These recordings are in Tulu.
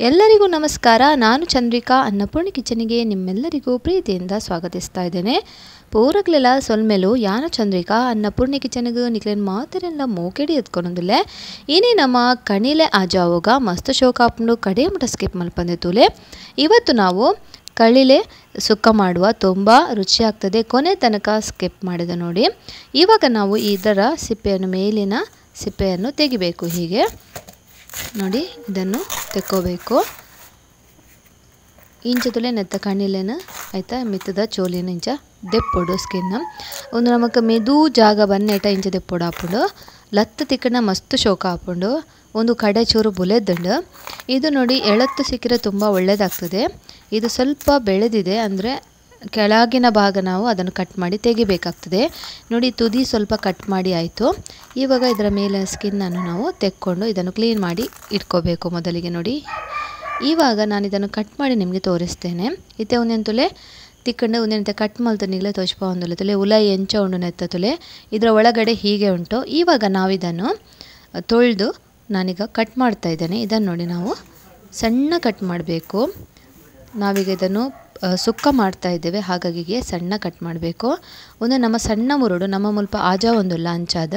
ಎಲ್ಲರಿಗೂ ನಮಸ್ಕಾರ. ನಾನು ಚಂದ್ರಿಕಾ, ಅನ್ನಪೂರ್ಣ ಕಿಚನಿಗೆ ನಿಮ್ಮೆಲ್ಲರಿಗೂ ಪ್ರೀತಿಯಿಂದ ಸ್ವಾಗತಿಸ್ತಾ ಇದ್ದೇನೆ. ಪೂರಗ್ಲೆಲ್ಲ ಸೊಲ್ಮೆಲು ಯಾನ ಚಂದ್ರಿಕಾ ಅನ್ನಪೂರ್ಣ ಕಿಚನ್ಗೆ ನಿಕ್ಲೇನು ಮಾತರೆಲ್ಲ ಮೋಕೆಡಿ ಎತ್ಕೊಂಡೊಂದಿಲ್ಲ. ಇನಿ ನಮ್ಮ ಕಣಿಲೆ ಆಜಾವೋಗ ಮಸ್ತ್ ಶೋಕಾಪ್ನು ಕಡೆ ಮುಟ ಸ್ಕಿಪ್ ಮಲ್ಪಂದೆ ತೂಲೆ. ಇವತ್ತು ನಾವು ಕಳಿಲೆ ಸುಕ್ಕ ಮಾಡುವ ತುಂಬ ರುಚಿಯಾಗ್ತದೆ, ಕೊನೆ ತನಕ ಸ್ಕಿಪ್ ಮಾಡಿದೆ ನೋಡಿ. ಇವಾಗ ನಾವು ಇದರ ಸಿಪ್ಪೆಯನ್ನು, ಮೇಲಿನ ಸಿಪ್ಪೆಯನ್ನು ತೆಗಿಬೇಕು. ಹೀಗೆ ನೋಡಿ ಇದನ್ನು ತೆಕ್ಕೋಬೇಕು. ಇಂಚ ತುಲೆ ನೆತ್ತ ಕಣ್ಣಿಲೇನ ಆಯಿತಾ ಮಿತ್ತದ ಚೋಲಿನ ಇಂಚ ದೆಪ್ಪೊಡು ಸ್ಕಿನ್ನ ಒಂದು ನಮಕ್ ಮೆದು ಜಾಗ ಬನ್ನೇಟ ಇಂಚ ದೆಪ್ಪೊಡು ಆಪುಂಡು. ಲತ್ತು ತಿಕ್ಕಣ ಮಸ್ತ್ ಶೋಕ ಆಪುಂಡು. ಒಂದು ಕಡೆ ಚೂರು ಬುಲೆದ್ದುಂಡು. ಇದು ನೋಡಿ ಎಳತ್ತು ಸಿಕ್ಕಿದ್ರೆ ತುಂಬ ಒಳ್ಳೆಯದಾಗ್ತದೆ. ಇದು ಸ್ವಲ್ಪ ಬೆಳೆದಿದೆ ಅಂದರೆ ಕೆಳಗಿನ ಭಾಗ ನಾವು ಅದನ್ನು ಕಟ್ ಮಾಡಿ ತೆಗಿಬೇಕಾಗ್ತದೆ. ನೋಡಿ ತುದಿ ಸ್ವಲ್ಪ ಕಟ್ ಮಾಡಿ ಆಯಿತು. ಇವಾಗ ಇದರ ಮೇಲೆ ಸ್ಕಿನ್ನನ್ನು ನಾವು ತೆಕ್ಕೊಂಡು ಇದನ್ನು ಕ್ಲೀನ್ ಮಾಡಿ ಇಟ್ಕೋಬೇಕು ಮೊದಲಿಗೆ. ನೋಡಿ ಇವಾಗ ನಾನು ಇದನ್ನು ಕಟ್ ಮಾಡಿ ನಿಮಗೆ ತೋರಿಸ್ತೇನೆ. ಇತ್ತೆ ಒಂದೊಂದು ತುಲೆ ತಿಕ್ಕಂಡು ಒಂದೆಂತ ಕಟ್ ಮಲ್ತನಿಗ್ಲೆ ತೋಚ್ಪ ಒಂದುಲೆ ತುಲೆ ಉಲೈ ಎಂಚ ಉಂಡು ನೆತ್ತ ತುಲೆ ಇದರ ಒಳಗಡೆ ಹೀಗೆ ಉಂಟು. ಇವಾಗ ನಾವಿದನ್ನು ತೊಳೆದು ನಾನೀಗ ಕಟ್ ಮಾಡ್ತಾ ಇದ್ದೇನೆ. ಇದನ್ನು ನೋಡಿ ನಾವು ಸಣ್ಣ ಕಟ್ ಮಾಡಬೇಕು. ನಾವೀಗ ಇದನ್ನು ಸುಕ್ಕ ಮಾಡ್ತಾ ಇದ್ದೇವೆ, ಹಾಗಾಗಿ ಸಣ್ಣ ಕಟ್ ಮಾಡಬೇಕು. ಒಂದು ನಮ್ಮ ಸಣ್ಣ ಮುರುಡು ನಮ್ಮ ಮುಲ್ಪ ಆಜಾ ಒಂದುಲ್ಲ ಅಂಚಾದ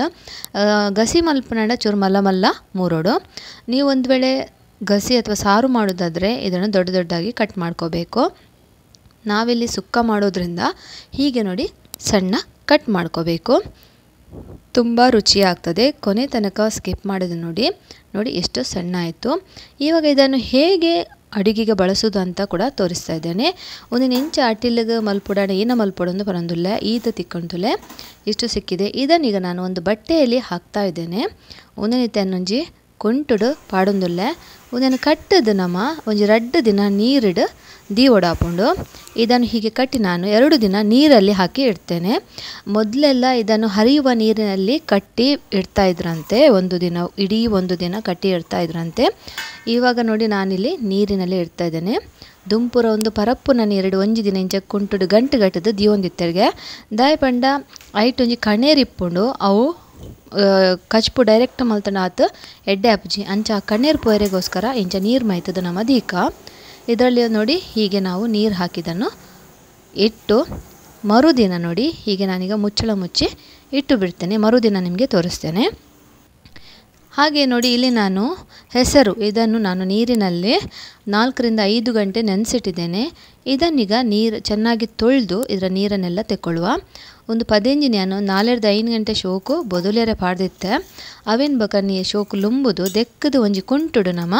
ಗಸಿ ಮಲ್ಪನಾಡ ಚೂರು ಮಲ್ಲ ಮಲ್ಲ ಮುರುಡು. ನೀವು ಒಂದು ವೇಳೆ ಗಸಿ ಅಥವಾ ಸಾರು ಮಾಡೋದಾದರೆ ಇದನ್ನು ದೊಡ್ಡ ದೊಡ್ಡದಾಗಿ ಕಟ್ ಮಾಡ್ಕೋಬೇಕು. ನಾವಿಲ್ಲಿ ಸುಕ್ಕ ಮಾಡೋದ್ರಿಂದ ಹೀಗೆ ನೋಡಿ ಸಣ್ಣ ಕಟ್ ಮಾಡ್ಕೋಬೇಕು. ತುಂಬ ರುಚಿಯಾಗ್ತದೆ. ಕೊನೆ ತನಕ ಸ್ಕಿಪ್ ಮಾಡೋದು ನೋಡಿ. ನೋಡಿ ಎಷ್ಟು ಸಣ್ಣ ಆಯಿತು. ಇವಾಗ ಇದನ್ನು ಹೇಗೆ ಅಡುಗೆಗೆ ಬಳಸೋದು ಅಂತ ಕೂಡ ತೋರಿಸ್ತಾ ಇದ್ದೇನೆ. ಒಂದು ಇಂಚ ಅಟಿಲ್ಗೆ ಮಲ್ಪುಡಾಣ ಏನ ಮಲ್ಪುಡೊಂದು ಬರೋದಿಲ್ಲ, ಈತ ತಿಕ್ಕೊಂಡುಲೆ ಇಷ್ಟು ಸಿಕ್ಕಿದೆ. ಇದನ್ನೀಗ ನಾನು ಒಂದು ಬಟ್ಟೆಯಲ್ಲಿ ಹಾಕ್ತಾ ಇದ್ದೇನೆ. ಒಂದನಿತೆ ಅನ್ನೊಂಜಿ ಕೊಂಟುಡು ಪಾಡೊಂದುಲ್ಲೆ. ಒಂದನ್ನು ಕಟ್ಟದು ನಮ್ಮ ಒಂಜಿ ರಡ್ಡು ದಿನ ನೀರಿಡು ದೀವೊಡಾಪುಂಡು. ಇದನ್ನು ಹೀಗೆ ಕಟ್ಟಿ ನಾನು 2 ದಿನ ನೀರಲ್ಲಿ ಹಾಕಿ ಇಡ್ತೇನೆ. ಮೊದಲೆಲ್ಲ ಇದನ್ನು ಹರಿಯುವ ನೀರಿನಲ್ಲಿ ಕಟ್ಟಿ ಇಡ್ತಾ ಇದ್ರಂತೆ, ಒಂದು ದಿನ ಇಡೀ ಒಂದು ದಿನ ಕಟ್ಟಿ ಇಡ್ತಾ ಇದ್ರಂತೆ. ಇವಾಗ ನೋಡಿ ನಾನಿಲ್ಲಿ ನೀರಿನಲ್ಲಿ ಇಡ್ತಾ ಇದ್ದೇನೆ. ದುಂಪುರ ಒಂದು ಪರಪ್ಪು ನಾನು 2 ಒಂಜಿ ದಿನ ಇಂಚ ಕುಂಟುಡು ಗಂಟು ಗಟ್ಟದು ದೀವೊಂದಿತ್ತೆರ್ಗೆ ದಾಯ ಪಂಡ ಐಟೊಂಜಿ ಕಣೇರಿಪ್ಪುಂಡು. ಅವು ಕಚ್ಪು ಡೈರೆಕ್ಟ್ ಮಲ್ತಂಡ ಆತು ಎಡ್ಡೆ ಅಪ್ಪುಜಿ ಅಂಚ ಕಣ್ಣೀರು ಪೋಯರೆಗೋಸ್ಕರ ಇಂಚ ನೀರು ಮೈತದ ನಮ್ಮ ದೀಕ. ಇದರಲ್ಲಿ ನೋಡಿ ಹೀಗೆ ನಾವು ನೀರು ಹಾಕಿದನ್ನು ಇಟ್ಟು ಮರುದಿನ ನೋಡಿ ಹೀಗೆ ನಾನೀಗ ಮುಚ್ಚಳ ಮುಚ್ಚಿ ಇಟ್ಟು ಬಿಡ್ತೇನೆ. ಮರುದಿನ ನಿಮಗೆ ತೋರಿಸ್ತೇನೆ. ಹಾಗೆ ನೋಡಿ ಇಲ್ಲಿ ನಾನು ಹೆಸರು ಇದನ್ನು ನಾನು ನೀರಿನಲ್ಲಿ 4 ರಿಂದ 5 ಗಂಟೆ ನೆನೆಸಿಟ್ಟಿದ್ದೇನೆ. ಇದನ್ನೀಗ ನೀರು ಚೆನ್ನಾಗಿ ತೊಳೆದು ಇದರ ನೀರನ್ನೆಲ್ಲ ತೆಕ್ಕೊಳ್ಳುವ. ಒಂದು 15 ನಾನು 4 ರಿಂದ 5 ಗಂಟೆ ಶೋಕು ಬೊದಲೇರೆ ಪಾಡ್ದಿತ್ತೆ. ಅವೇನು ಬಕ ನೀ ಶೋಕು ಲುಂಬುದು ದೆಕ್ಕದು ಒಂಜಿ ಕುಂಟುಡು ನಮ್ಮ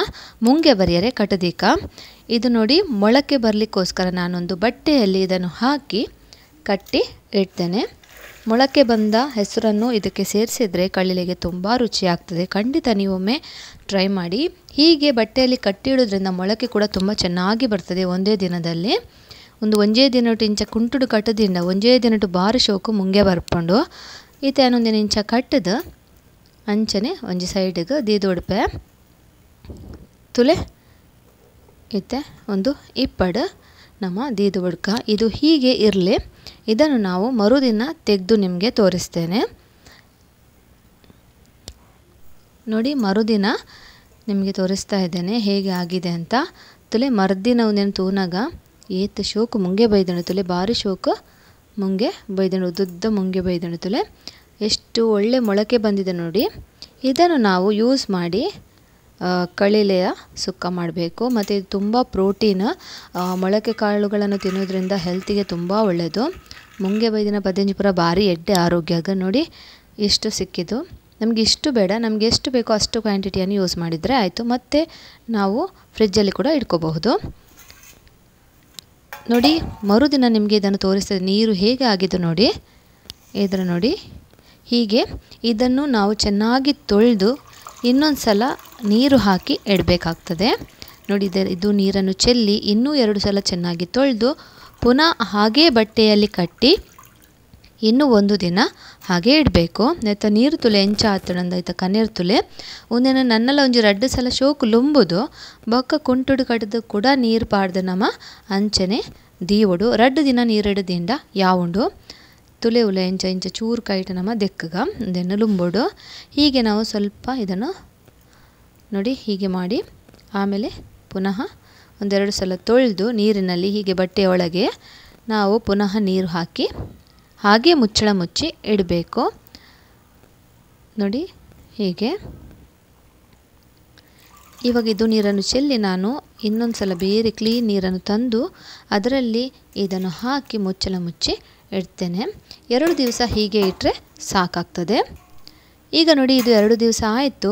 ಮುಂಗೆ ಬರಿಯರೆ ಕಟ್ಟದೀಕ. ಇದು ನೋಡಿ ಮೊಳಕೆ ಬರಲಿಕ್ಕೋಸ್ಕರ ನಾನೊಂದು ಬಟ್ಟೆಯಲ್ಲಿ ಇದನ್ನು ಹಾಕಿ ಕಟ್ಟಿ ಇಡ್ತೇನೆ. ಮೊಳಕೆ ಬಂದ ಹೆಸರನ್ನು ಇದಕ್ಕೆ ಸೇರಿಸಿದರೆ ಕಳ್ಳಿಲೆಗೆ ತುಂಬ ರುಚಿಯಾಗ್ತದೆ. ಖಂಡಿತ ನೀವೊಮ್ಮೆ ಟ್ರೈ ಮಾಡಿ. ಹೀಗೆ ಬಟ್ಟೆಯಲ್ಲಿ ಕಟ್ಟಿಡೋದ್ರಿಂದ ಮೊಳಕೆ ಕೂಡ ತುಂಬ ಚೆನ್ನಾಗಿ ಬರ್ತದೆ. ಒಂದೇ ದಿನದಲ್ಲಿ ಒಂದು ಒಂಜೇ ದಿನಟು ಇಂಚ ಕುಂಟುಡು ಕಟ್ಟದಿಂದ ಒಂಜೇ ದಿನಟು ಬಾರಿ ಶೋಕು ಮುಂಗೆ ಬರ್ಪಂಡು. ಈತ ಒಂದಿನ ಇಂಚ ಕಟ್ಟದ ಅಂಚನೆ ಒಂಜಿ ಸೈಡಿಗೆ ದೀದೊಡುಪೆ ತುಲೆ ಇತ್ತೆ ಒಂದು ಇಪ್ಪಡು ನಮ್ಮ ದೀದು ಬುಡ್ಕ. ಇದು ಹೀಗೆ ಇರಲಿ. ಇದನ್ನು ನಾವು ಮರುದಿನ ತೆಗೆದು ನಿಮಗೆ ತೋರಿಸ್ತೇನೆ. ನೋಡಿ ಮರುದಿನ ನಿಮಗೆ ತೋರಿಸ್ತಾ ಇದ್ದೇನೆ ಹೇಗೆ ಆಗಿದೆ ಅಂತ. ತುಲೆ ಮರುದಿನ ಒಂದೇನು ತೂನಾಗ ಏತ್ ಶೋಕು ಮುಂಗೆ ಬೈದಣ ತುಲೆ, ಭಾರಿ ಶೋಕು ಮುಂಗೆ ಬೈದಣ, ಉದ್ದುದ್ದ ಮುಂಗೆ ಬೈದಣ ತುಲೆ. ಎಷ್ಟು ಒಳ್ಳೆ ಮೊಳಕೆ ಬಂದಿದೆ ನೋಡಿ. ಇದನ್ನು ನಾವು ಯೂಸ್ ಮಾಡಿ ಕಳಿಲೆಯ ಸುಕ್ಕ ಮಾಡಬೇಕು. ಮತ್ತು ಇದು ತುಂಬ ಪ್ರೋಟೀನ್. ಮೊಳಕೆ ಕಾಳುಗಳನ್ನು ತಿನ್ನೋದ್ರಿಂದ ಹೆಲ್ತಿಗೆ ತುಂಬ ಒಳ್ಳೆಯದು. ಮುಂಗೆ ಬೈದಿನ ಪದಿಂಜಿಪುರ ಭಾರಿ ಎಡ್ಡೆ ಆರೋಗ್ಯ. ನೋಡಿ ಎಷ್ಟು ಸಿಕ್ಕಿದ್ದು ನಮಗೆ. ಇಷ್ಟು ಬೇಡ, ನಮಗೆ ಎಷ್ಟು ಬೇಕೋ ಅಷ್ಟು ಕ್ವಾಂಟಿಟಿಯನ್ನು ಯೂಸ್ ಮಾಡಿದರೆ ಆಯಿತು. ಮತ್ತು ನಾವು ಫ್ರಿಜ್ಜಲ್ಲಿ ಕೂಡ ಇಟ್ಕೋಬಹುದು. ನೋಡಿ ಮರುದಿನ ನಿಮಗೆ ಇದನ್ನು ತೋರಿಸ್ತದೆ ನೀರು ಹೇಗೆ ಆಗಿದ್ದು ನೋಡಿ. ಇದರ ನೋಡಿ ಹೀಗೆ ಇದನ್ನು ನಾವು ಚೆನ್ನಾಗಿ ತೊಳೆದು ಇನ್ನೊಂದು ಸಲ ನೀರು ಹಾಕಿ ಇಡಬೇಕಾಗ್ತದೆ. ನೋಡಿ ಇದು ನೀರನ್ನು ಚೆಲ್ಲಿ ಇನ್ನೂ 2 ಸಲ ಚೆನ್ನಾಗಿ ತೊಳೆದು ಪುನಃ ಹಾಗೇ ಬಟ್ಟೆಯಲ್ಲಿ ಕಟ್ಟಿ ಇನ್ನೂ ಒಂದು ದಿನ ಹಾಗೆ ಇಡಬೇಕು. ನೆತ್ತ ನೀರು ತುಲೆ ಎಂಚ ಆತಣಂದ ಐತ ಕಣ್ಣೀರು ತುಲೆ ಒಂದಿನ ನನ್ನೆಲ್ಲ ಒಂಜಿ 2 ಸಲ ಶೋಕು ಲುಂಬುದು ಬೊಕ್ಕ ಕುಂಟುಡು ಕಟ್ಟದು ಕೂಡ ನೀರು ಪಾಡ್ದು ನಮ್ಮ ಅಂಚನೆ ದೀವಡು 2 ದಿನ ನೀರಿಡದಿಂದ ಯಾವುಂಡು ತುಲೆ ಉಲೆ ಎಂಚ ಇಂಚ ಚೂರು ಕೈಟ ನಮ್ಮ ದೆಕ್ಕಗ ಇದನ್ನು ಲುಂಬುಡು. ಹೀಗೆ ನಾವು ಸ್ವಲ್ಪ ಇದನ್ನು ನೋಡಿ ಹೀಗೆ ಮಾಡಿ ಆಮೇಲೆ ಪುನಃ ಒಂದೆರಡು ಸಲ ತೊಳೆದು ನೀರಿನಲ್ಲಿ ಹೀಗೆ ಬಟ್ಟೆಯೊಳಗೆ ನಾವು ಪುನಃ ನೀರು ಹಾಕಿ ಹಾಗೆ ಮುಚ್ಚಳ ಮುಚ್ಚಿ ಇಡಬೇಕು. ನೋಡಿ ಹೀಗೆ. ಇವಾಗ ಇದು ನೀರನ್ನು ಚೆಲ್ಲಿ ನಾನು ಇನ್ನೊಂದು ಸಲ ಬೇರೆ ಕ್ಲೀನ್ ನೀರನ್ನು ತಂದು ಅದರಲ್ಲಿ ಇದನ್ನು ಹಾಕಿ ಮುಚ್ಚಳ ಮುಚ್ಚಿ ಇಡ್ತೇನೆ. 2 ದಿವಸ ಹೀಗೆ ಇಟ್ಟರೆ ಸಾಕಾಗ್ತದೆ. ಈಗ ನೋಡಿ ಇದು 2 ದಿವಸ ಆಯಿತು.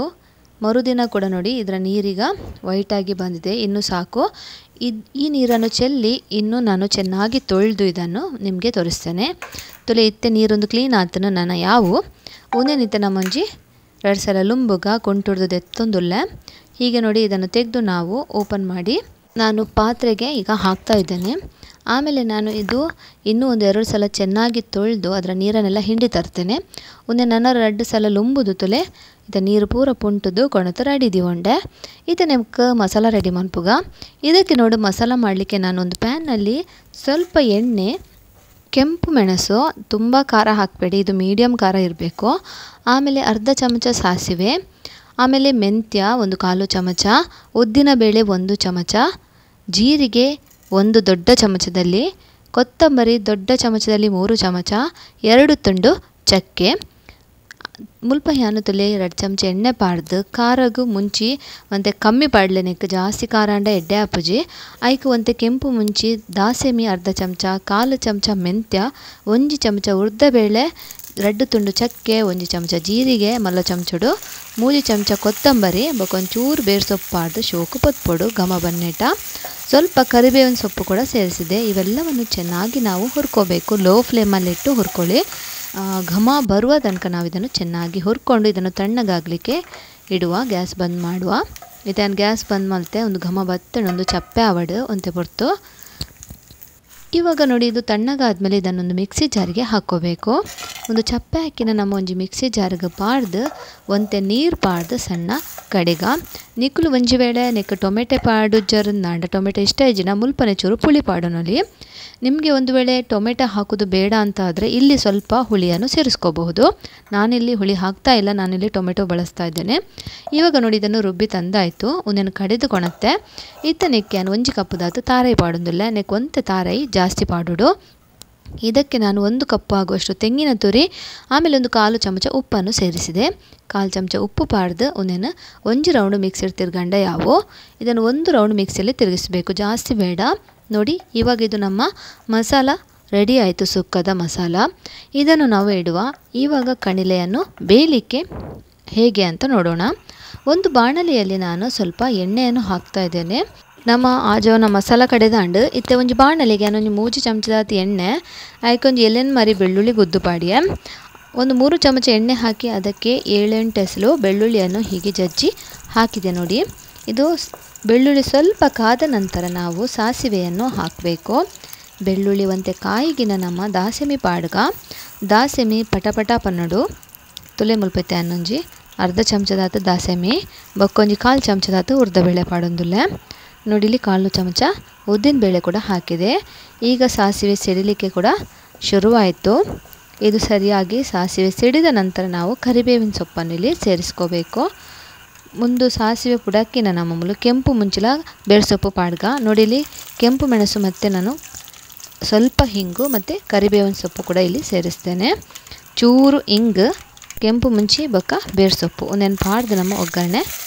ಮರುದಿನ ಕೂಡ ನೋಡಿ ಇದರ ನೀರೀಗ ವೈಟಾಗಿ ಬಂದಿದೆ. ಇನ್ನೂ ಸಾಕು. ಈ ನೀರನ್ನು ಚೆಲ್ಲಿ ಇನ್ನೂ ನಾನು ಚೆನ್ನಾಗಿ ತೊಳೆದು ಇದನ್ನು ನಿಮಗೆ ತೋರಿಸ್ತೇನೆ. ತೊಲೆ ಇತ್ತೆ ನೀರೊಂದು ಕ್ಲೀನ್ ಆತನು ನಾನು ಯಾವು ಒಂದೇನಿತ್ತೆ ನಮ್ಮಂಜಿ 2 ಸಲ ಲುಂಬುಗ ಕೊಂಟುಡ್ದು ಎತ್ತೊಂದುಲ್ಲ. ಹೀಗೆ ನೋಡಿ ಇದನ್ನು ತೆಗೆದು ನಾವು ಓಪನ್ ಮಾಡಿ ನಾನು ಪಾತ್ರೆಗೆ ಈಗ ಹಾಕ್ತಾ ಇದ್ದೇನೆ. ಆಮೇಲೆ ನಾನು ಇದು ಇನ್ನೂ ಒಂದು 2 ಸಲ ಚೆನ್ನಾಗಿ ತೊಳೆದು ಅದರ ನೀರನ್ನೆಲ್ಲ ಹಿಂಡಿ ತರ್ತೇನೆ. ಒಂದೇ ನನ್ನ 2 ಸಲ ಲುಂಬುದು ತೊಲೆ ಇದು ನೀರು ಪೂರ ಪುಂಟುದು ಕೊಣತು ರೆಡಿ ಉಂಡೆ. ಇದು ನಿಮ್ಗೆ ಮಸಾಲ ರೆಡಿ ಮನ್ಪುಗ. ಇದಕ್ಕೆ ನೋಡು ಮಸಾಲ ಮಾಡಲಿಕ್ಕೆ ನಾನೊಂದು ಪ್ಯಾನಲ್ಲಿ ಸ್ವಲ್ಪ ಎಣ್ಣೆ, ಕೆಂಪು ಮೆಣಸು, ತುಂಬ ಖಾರ ಹಾಕಬೇಡಿ, ಇದು ಮೀಡಿಯಮ್ ಖಾರ ಇರಬೇಕು. ಆಮೇಲೆ ಅರ್ಧ ಚಮಚ ಸಾಸಿವೆ, ಆಮೇಲೆ ಮೆಂತ್ಯ 1.25 ಚಮಚ, ಉದ್ದಿನಬೇಳೆ 1 ಚಮಚ, ಜೀರಿಗೆ 1 ದೊಡ್ಡ ಚಮಚದಲ್ಲಿ, ಕೊತ್ತಂಬರಿ ದೊಡ್ಡ ಚಮಚದಲ್ಲಿ 3 ಚಮಚ, 2 ತುಂಡು ಚಕ್ಕೆ, ಮುಲ್ಪ ಯಾನು ತುಲೆ 2 ಚಮಚ ಎಣ್ಣೆ ಪಾಡ್ದು ಖಾರಗು ಮುಂಚಿ ಒಂತೆ ಕಮ್ಮಿ ಪಾಡ್ಲೆನೆಕ್ ಜಾಸ್ತಿ ಖಾರ ಅಂಡ ಎಡ್ಡೆ ಆಪುಜಿ. ಐಕ್ ಒಂತೆ ಕೆಂಪು ಮುಂಚಿ, ದಾಸೆಮಿ ಅರ್ಧ ಚಮಚ, 1/4 ಚಮಚ ಮೆಂತ್ಯ, 1 ಚಮಚ ಉದ್ದಿನಬೇಳೆ, 2 ತುಂಡು ಚಕ್ಕೆ, 1 ಚಮಚ ಜೀರಿಗೆ ಮಲ್ಲ ಚಮಚಡು, 3 ಚಮಚ ಕೊತ್ತಂಬರಿ, ಬೊಕೊಂಚೂರು ಬೇರು ಸೊಪ್ಪು ಪಾಡ್ದು ಶೋಕು ಪೊತ್ಪೊಡು ಘಮ ಬನ್ನೇಟ, ಸ್ವಲ್ಪ ಕರಿಬೇವಿನ ಸೊಪ್ಪು ಕೂಡ ಸೇರಿಸಿದೆ. ಇವೆಲ್ಲವನ್ನು ಚೆನ್ನಾಗಿ ನಾವು ಹುರ್ಕೋಬೇಕು. ಲೋ ಫ್ಲೇಮಲ್ಲಿಟ್ಟು ಹುರ್ಕೊಳ್ಳಿ. ಘಮ ಬರುವ ತನಕ ನಾವು ಇದನ್ನು ಚೆನ್ನಾಗಿ ಹುರ್ಕೊಂಡು ಇದನ್ನು ತಣ್ಣಗಾಗಲಿಕ್ಕೆ ಇಡುವ. ಗ್ಯಾಸ್ ಬಂದ್ ಮಾಡುವ. ಇದನ್ನು ಗ್ಯಾಸ್ ಬಂದ್ ಮಲ್ತೆ ಒಂದು ಘಮ ಬತ್ತಣ ಒಂದು ಚಪ್ಪೆ ಆವಡು ಒಂತೆ ಹೊರ್ತು. ಇವಾಗ ನೋಡಿ ಇದು ತಣ್ಣಗಾದ್ಮೇಲೆ ಇದನ್ನೊಂದು ಮಿಕ್ಸಿ ಜಾರಿಗೆ ಹಾಕ್ಕೋಬೇಕು. ಒಂದು ಚಪ್ಪೆ ಹಾಕಿನ ನಮ್ಮ ಒಂಜಿ ಮಿಕ್ಸಿ ಜಾರಿಗೆ ಪಾಡ್ದು ಒಂತೆ ನೀರು ಪಾಡ್ದು ಸಣ್ಣ ಕಡೆಗ ನಿಕ್ಕಲು ಒಂಜಿ ವೇಳೆ ನೆಕ್ ಟೊಮೆಟೊ ಪಾಡು ಜರ್ನಾಂಡ ಟೊಮೆಟೊ ಇಷ್ಟ ಇಜ್ಜಿನ ಮುಲ್ಪನೆ ಚೂರು ಪುಳಿ ಪಾಡೋನಲ್ಲಿ. ನಿಮಗೆ ಒಂದು ವೇಳೆ ಟೊಮೆಟೊ ಹಾಕೋದು ಬೇಡ ಅಂತ ಆದರೆ ಇಲ್ಲಿ ಸ್ವಲ್ಪ ಹುಳಿಯನ್ನು ಸೇರಿಸ್ಕೋಬಹುದು. ನಾನಿಲ್ಲಿ ಹುಳಿ ಹಾಕ್ತಾ ಇಲ್ಲ, ನಾನಿಲ್ಲಿ ಟೊಮೆಟೊ ಬಳಸ್ತಾ ಇದ್ದೇನೆ. ಇವಾಗ ನೋಡಿ ಇದನ್ನು ರುಬ್ಬಿ ತಂದಾಯಿತು. ಒಂದೇನು ಕಡೆದು ಕೊಣತ್ತೆ ಇತ್ತ ನೆಕ್ಕೆ ನಾನು ಒಂಜಿ ಕಪ್ಪುದಾತು ತಾರೈ ಪಾಡೊಂದಿಲ್ಲ, ನೆಕ್ ಒಂತೆ ತಾರೈ ಜಾಸ್ತಿ ಪಾಡೋಡು. ಇದಕ್ಕೆ ನಾನು 1 ಕಪ್ ಆಗುವಷ್ಟು ತೆಂಗಿನ ತುರಿ, ಆಮೇಲೆ ಒಂದು 1/4 ಚಮಚ ಉಪ್ಪನ್ನು ಸೇರಿಸಿದೆ. 1/4 ಚಮಚ ಉಪ್ಪು ಪಾಡ್ದು ಒಂದೇನು 1 ರೌಂಡ್ ಮಿಕ್ಸಿರ್ ತಿರ್ಗಂಡ ಯಾವು ಇದನ್ನು 1 ರೌಂಡ್ ಮಿಕ್ಸಿಯಲ್ಲಿ ತಿರುಗಿಸಬೇಕು, ಜಾಸ್ತಿ ಬೇಡ. ನೋಡಿ ಇವಾಗ ಇದು ನಮ್ಮ ಮಸಾಲ ರೆಡಿ ಆಯಿತು, ಸುಕ್ಕದ ಮಸಾಲ. ಇದನ್ನು ನಾವು ಇಡುವ. ಇವಾಗ ಕಣಿಲೆಯನ್ನು ಬೇಯಲಿಕ್ಕೆ ಹೇಗೆ ಅಂತ ನೋಡೋಣ. ಒಂದು ಬಾಣಲೆಯಲ್ಲಿ ನಾನು ಸ್ವಲ್ಪ ಎಣ್ಣೆಯನ್ನು ಹಾಕ್ತಾ ಇದ್ದೇನೆ. ನಮ್ಮ ಆಜವನ ಮಸಾಲ ಕಡೆದಾಂಡು ಇತ್ತೆ ಒಂಜಿ ಬಾಣಲೆಗೆ ಒಂಜಿ 3 ಚಮಚದಾತ್ ಎಣ್ಣೆ, ಆಯ್ಕೊಂಜಿ ಎಲೆನ್ ಮರಿ ಬೆಳ್ಳುಳ್ಳಿ ಗುದ್ದು ಪಾಡಿಯ ಒಂದು 3 ಚಮಚ ಎಣ್ಣೆ ಹಾಕಿ ಅದಕ್ಕೆ 7-8 ಎಸಲು ಬೆಳ್ಳುಳ್ಳಿಯನ್ನು ಹೀಗೆ ಜಜ್ಜಿ ಹಾಕಿದೆ ನೋಡಿ. ಇದು ಬೆಳ್ಳುಳ್ಳಿ ಸ್ವಲ್ಪ ಕಾದ ನಂತರ ನಾವು ಸಾಸಿವೆಯನ್ನು ಹಾಕಬೇಕು. ಬೆಳ್ಳುಳ್ಳಿ ಒಂತೆ ಕಾಯಿಗಿನ ನಮ್ಮ ದಾಸೆಮಿ ಪಾಡ್ಗ ದಾಸೆಮಿ ಪಟಪಟ ಪನ್ನಡು ತುಲೆ ಮುಲ್ಪತೆ ಅನ್ನೊಂಜಿ ಅರ್ಧ ಚಮಚದಾತ ದಾಸೆಮಿ, ಬಕ್ಕೊಂಜಿ 1/4 ಚಮಚದಾತ ಉರ್ದಬೇಳೆ ಪಾಡೊಂದುಲ್ಲ. ನೋಡಿಲಿ 1/4 ಚಮಚ ಉದ್ದಿನಬೇಳೆ ಕೂಡ ಹಾಕಿದೆ. ಈಗ ಸಾಸಿವೆ ಸಿಡಿಲಿಕ್ಕೆ ಕೂಡ ಶುರುವಾಯಿತು. ಇದು ಸರಿಯಾಗಿ ಸಾಸಿವೆ ಸಿಡಿದ ನಂತರ ನಾವು ಕರಿಬೇವಿನ ಸೊಪ್ಪನ್ನು ಇಲ್ಲಿ ಸೇರಿಸ್ಕೋಬೇಕು. ಮುಂದು ಸಾಸಿವೆ ಪುಡಕ್ಕಿನ ನಮ್ಮ ಮೂಲ ಕೆಂಪು ಮುಂಚಿಲ ಬೇರು ಪಾಡ್ಗ ನೋಡಿಲಿ ಕೆಂಪು ಮೆಣಸು ಮತ್ತು ನಾನು ಸ್ವಲ್ಪ ಹಿಂಗು ಮತ್ತು ಕರಿಬೇವಿನ ಸೊಪ್ಪು ಕೂಡ ಇಲ್ಲಿ ಸೇರಿಸ್ತೇನೆ. ಚೂರು ಇಂಗು, ಕೆಂಪು ಮುಂಚಿ ಬೊಕ್ಕ ಬೇರು ಸೊಪ್ಪು ಒಂದೇನು ಪಾಡ್ದು ನಮ್ಮ ಒಗ್ಗರಣೆ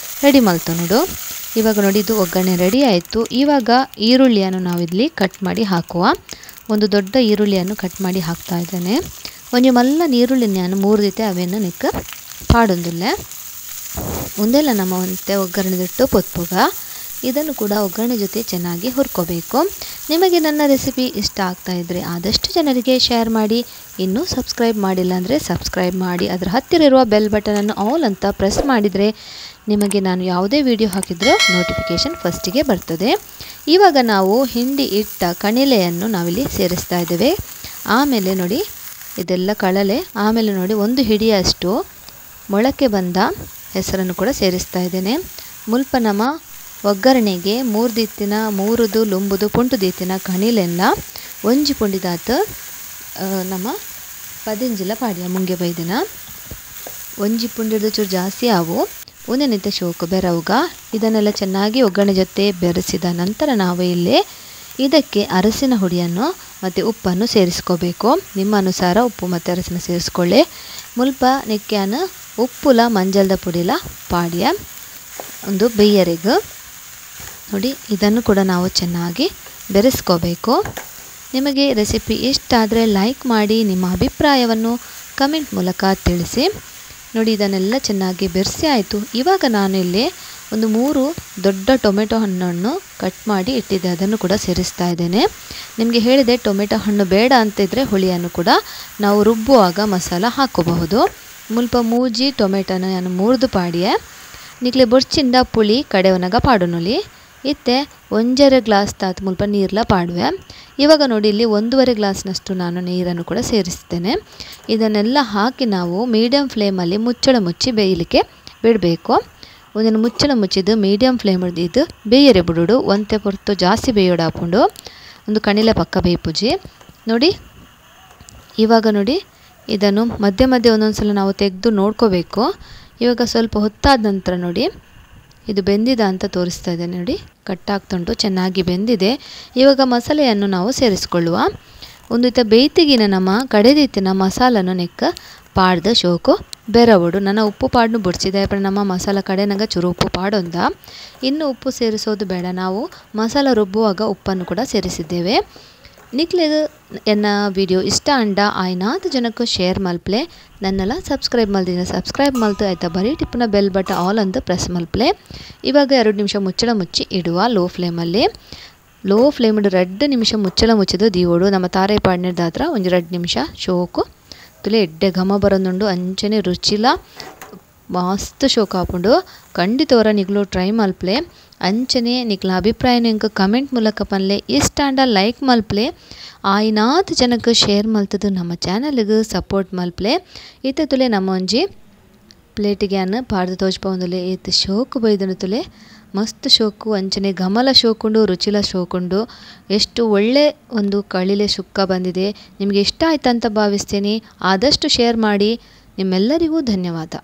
ರೆಡಿ ಮಲ್ತು ನೋಡು. ಇವಾಗ ನೋಡಿ ಇದು ಒಗ್ಗರಣೆ ರೆಡಿ ಆಯಿತು. ಇವಾಗ ಈರುಳ್ಳಿಯನ್ನು ನಾವಿಲ್ಲಿ ಕಟ್ ಮಾಡಿ ಹಾಕುವ. ಒಂದು ದೊಡ್ಡ ಈರುಳ್ಳಿಯನ್ನು ಕಟ್ ಮಾಡಿ ಹಾಕ್ತಾ ಇದ್ದೇನೆ. ಒಂಜಿ ಮಲ್ಲ ನೀರುಳ್ಳಿ ನಾನು 3 ದಿತೆ ಅವೇನು ನಿಕ್ಕ ಪಾಡೊಂದಿಲ್ಲ. ಒಂದೆಲ್ಲ ನಮ್ಮ ಒಂತೆ ಒಗ್ಗರಣೆದಿಟ್ಟು ಪೊತ್ಪುಗ ಇದನ್ನು ಕೂಡ ಒಗ್ಗರಣೆ ಜೊತೆ ಚೆನ್ನಾಗಿ ಹುರ್ಕೋಬೇಕು. ನಿಮಗೆ ನನ್ನ ರೆಸಿಪಿ ಇಷ್ಟ ಆಗ್ತಾ ಇದ್ದರೆ ಆದಷ್ಟು ಜನರಿಗೆ ಶೇರ್ ಮಾಡಿ. ಇನ್ನೂ ಸಬ್ಸ್ಕ್ರೈಬ್ ಮಾಡಿಲ್ಲ ಅಂದರೆ ಸಬ್ಸ್ಕ್ರೈಬ್ ಮಾಡಿ. ಅದರ ಹತ್ತಿರ ಇರುವ ಬೆಲ್ ಬಟನನ್ನು ಆಲ್ ಅಂತ ಪ್ರೆಸ್ ಮಾಡಿದರೆ ನಿಮಗೆ ನಾನು ಯಾವುದೇ ವಿಡಿಯೋ ಹಾಕಿದರೂ ನೋಟಿಫಿಕೇಷನ್ ಫಸ್ಟಿಗೆ ಬರ್ತದೆ. ಇವಾಗ ನಾವು ಹಿಂಡಿ ಇಟ್ಟ ಕಣಿಲೆಯನ್ನು ನಾವಿಲ್ಲಿ ಸೇರಿಸ್ತಾ ಇದ್ದೇವೆ. ಆಮೇಲೆ ನೋಡಿ ಇದೆಲ್ಲ ಕಳಲೆ. ಆಮೇಲೆ ನೋಡಿ 1 ಹಿಡಿಯಷ್ಟು ಮೊಳಕೆ ಬಂದ ಹೆಸರನ್ನು ಕೂಡ ಸೇರಿಸ್ತಾ ಇದ್ದೇನೆ. ಮುಲ್ಪ ನಮ್ಮ ಒಗ್ಗರಣೆಗೆ 3 ದಿತ್ತಿನ 3 ಲುಂಬುದು ಪುಂಟು ದಿತ್ತಿನ ಕಣಿಲೆಲ್ಲ ಒಂಜಿ ಪುಂಡಿದಾತ ನಮ್ಮ ಪದಿಂಜಿಲ ಪಾಡಿಯ ಮುಂಗೆ ಬೈದಿನ ಒಂಜಿ ಪುಂಡಿದ ಚೂರು ಜಾಸ್ತಿ ಆವು. ಒಂದೆನಿತ ಶೋಕು ಬೆರವುಗ. ಇದನ್ನೆಲ್ಲ ಚೆನ್ನಾಗಿ ಒಗ್ಗರಣೆ ಜೊತೆ ಬೆರೆಸಿದ ನಂತರ ನಾವು ಇಲ್ಲಿ ಇದಕ್ಕೆ ಅರಸಿನ ಹುಡಿಯನ್ನು ಮತ್ತು ಉಪ್ಪನ್ನು ಸೇರಿಸ್ಕೋಬೇಕು. ನಿಮ್ಮ ಅನುಸಾರ ಉಪ್ಪು ಮತ್ತು ಅರಸಿನ ಸೇರಿಸ್ಕೊಳ್ಳಿ. ಮುಲ್ಪ ನೆಕ್ಕ್ಯಾನ ಉಪ್ಪುಲ ಮಂಜಲ್ದ ಪುಡಿಲ ಪಾಡಿಯ ಒಂದು ಬೇಯರೆಗು ನೋಡಿ. ಇದನ್ನು ಕೂಡ ನಾವು ಚೆನ್ನಾಗಿ ಬೆರೆಸ್ಕೋಬೇಕು. ನಿಮಗೆ ರೆಸಿಪಿ ಇಷ್ಟ ಆದರೆ ಲೈಕ್ ಮಾಡಿ, ನಿಮ್ಮ ಅಭಿಪ್ರಾಯವನ್ನು ಕಮೆಂಟ್ ಮೂಲಕ ತಿಳಿಸಿ. ನೋಡಿ, ಇದನ್ನೆಲ್ಲ ಚೆನ್ನಾಗಿ ಬೆರೆಸಿ ಆಯಿತು. ಇವಾಗ ನಾನು ಇಲ್ಲಿ ಒಂದು 3 ದೊಡ್ಡ ಟೊಮೆಟೊ ಹಣ್ಣನ್ನು ಕಟ್ ಮಾಡಿ ಇಟ್ಟಿದ್ದೆ, ಅದನ್ನು ಕೂಡ ಸೇರಿಸ್ತಾ ಇದ್ದೇನೆ. ನಿಮಗೆ ಹೇಳಿದೆ ಟೊಮೆಟೊ ಹಣ್ಣು ಬೇಡ ಅಂತಿದ್ರೆ ಹುಳಿಯನ್ನು ಕೂಡ ನಾವು ರುಬ್ಬುವಾಗ ಮಸಾಲ ಹಾಕೋಬಹುದು. ಮುಲ್ಪ ಮೂಜಿ ಟೊಮೆಟೊನ ನಾನು ಮುರಿದು ಪಾಡಿಯೆ ನಿಕ್ಲೆ ಬೊರ್ಚಿಂದ ಪುಳಿ ಕಡೆವನಗ ಪಾಡುನುಲಿ ಇತ್ತೆ 1.5 ಗ್ಲಾಸ್ ತಾತ್ ಮುಲ್ಪ ನೀರ್ಲ ಪಾಡುವೆ. ಇವಾಗ ನೋಡಿ ಇಲ್ಲಿ 1.5 ಗ್ಲಾಸ್ನಷ್ಟು ನಾನು ನೀರನ್ನು ಕೂಡ ಸೇರಿಸ್ತೇನೆ. ಇದನ್ನೆಲ್ಲ ಹಾಕಿ ನಾವು ಮೀಡಿಯಂ ಫ್ಲೇಮಲ್ಲಿ ಮುಚ್ಚಳ ಮುಚ್ಚಿ ಬೇಯಲಿಕ್ಕೆ ಬಿಡಬೇಕು. ಒಂದನ್ನು ಮುಚ್ಚಳ ಮುಚ್ಚಿದ್ದು ಮೀಡಿಯಂ ಫ್ಲೇಮ್ ಇದು ಬೇಯರೆ ಬಿಡುಡು, ಒಂತೆ ಹೊರತು ಜಾಸ್ತಿ ಬೇಯೋಡು ಹಾಕೊಂಡು ಒಂದು ಕಣಿಲೆ ಪಕ್ಕ ಬೇಯ್ಪುಜಿ. ನೋಡಿ ಇವಾಗ ನೋಡಿ ಇದನ್ನು ಮಧ್ಯೆ ಮಧ್ಯೆ ಒಂದೊಂದು ಸಲ ನಾವು ತೆಗೆದು ನೋಡ್ಕೋಬೇಕು. ಇವಾಗ ಸ್ವಲ್ಪ ಹೊತ್ತಾದ ನಂತರ ನೋಡಿ ಇದು ಬೆಂದಿದೆ ಅಂತ ತೋರಿಸ್ತಾ ಇದೆ. ನೋಡಿ ಕಟ್ಟಾಗ್ತುಂಟು, ಚೆನ್ನಾಗಿ ಬೆಂದಿದೆ. ಇವಾಗ ಮಸಾಲೆಯನ್ನು ನಾವು ಸೇರಿಸಿಕೊಳ್ಳುವ. ಒಂದು ಇತ್ತ ಬೇಯ್ತಿಗಿನ ನಮ್ಮ ಕಡೆದಿತ್ತಿನ ಮಸಾಲನ್ನು ನೆಕ್ಕ ಪಾಡ್ದ ಶೋಕು ಬೆರವಡು. ನನ್ನ ಉಪ್ಪು ಪಾಡ್ನು ಬುಡ್ಸಿದೆ, ನಮ್ಮ ಮಸಾಲ ಕಡೆನಾಗ ಚೂರು ಉಪ್ಪು ಪಾಡೊಂದ. ಇನ್ನು ಉಪ್ಪು ಸೇರಿಸೋದು ಬೇಡ, ನಾವು ಮಸಾಲ ರುಬ್ಬುವಾಗ ಉಪ್ಪನ್ನು ಕೂಡ ಸೇರಿಸಿದ್ದೇವೆ. ನಿಕ್ಲೆಗ್ ಎನ್ನ ವಿಡಿಯೋ ಇಷ್ಟ ಅಂಡ ಆಯ್ನಾದ ಜನಕ್ಕೂ ಶೇರ್ ಮಲ್ಪ್ಲೆ, ನನ್ನೆಲ್ಲ ಸಬ್ಸ್ಕ್ರೈಬ್ ಮಲ್ದಿನ ಸಬ್ಸ್ಕ್ರೈಬ್ ಮಲ್ತು ಆಯ್ತಾ ಬರೀ ಟಿಪ್ಪನ bell button all ಅಂತ ಪ್ರೆಸ್ ಮಲ್ಪ್ಲೆ. ಇವಾಗ 2 ನಿಮಿಷ ಮುಚ್ಚಳ ಮುಚ್ಚಿ ಇಡುವ ಲೋ ಫ್ಲೇಮಲ್ಲಿ. ಲೋ ಫ್ಲೇಮ್ 2 ನಿಮಿಷ ಮುಚ್ಚಳ ಮುಚ್ಚಿದ್ದು ದೀವೋಡು. ನಮ್ಮ ತಾರೆ ಪಾಡ್ನಿರ್ದಾತ್ರ ಒಂದು 2 ನಿಮಿಷ ಶೋಕು ತುಲೆ ಎಡ್ಡೆ ಘಮ ಬರೋದುಂಡು, ಅಂಚನೆ ರುಚಿಲ ಮಸ್ತ್ ಶೋಕು ಆಪುಂಡು. ಖಂಡಿತವರ ನಿಗ್ಲು ಟ್ರೈ ಮಲ್ಪ್ಲೆ. ಅಂಚನೆ ನಿಕ್ಲ ಅಭಿಪ್ರಾಯ ಎಂಕ್ ಕಮೆಂಟ್ ಮೂಲಕ ಪನ್ಲೆ. ಇಷ್ಟ ಅಂಡ ಲೈಕ್ ಮಲ್ಪ್ಲೆ, ಆಯ್ನಾತ್ ಜನಕ್ಕೆ ಶೇರ್ ಮಲ್ತದು ನಮ್ಮ ಚಾನಲ್ಗೆ ಸಪೋರ್ಟ್ ಮಲ್ಪ್ಲೆ. ಇತ್ತ ತುಲೆ ನಮ್ಮ ಒಂಜಿ ಪ್ಲೇಟಿಗೆ ಅನ್ನ ಪಾಡ್ದು ತೋಜ್ಪೊಂದುಲೆ. ಏತ್ ಶೋಕು ಬೈದನು ತುಲೆ ಮಸ್ತ್ ಶೋಕು, ಅಂಚನೆ ಘಮಲ ಶೋಕುಂಡು ರುಚಿಲ ಶೋಕುಂಡು. ಎಷ್ಟು ಒಳ್ಳೆ ಒಂದು ಕಳಿಲೆ ಸುಕ್ಕ ಬಂದಿದೆ. ನಿಮಗೆ ಇಷ್ಟ ಆಯ್ತಂತ ಭಾವಿಸ್ತೀನಿ. ಆದಷ್ಟು ಶೇರ್ ಮಾಡಿ. ನಿಮ್ಮೆಲ್ಲರಿಗೂ ಧನ್ಯವಾದ.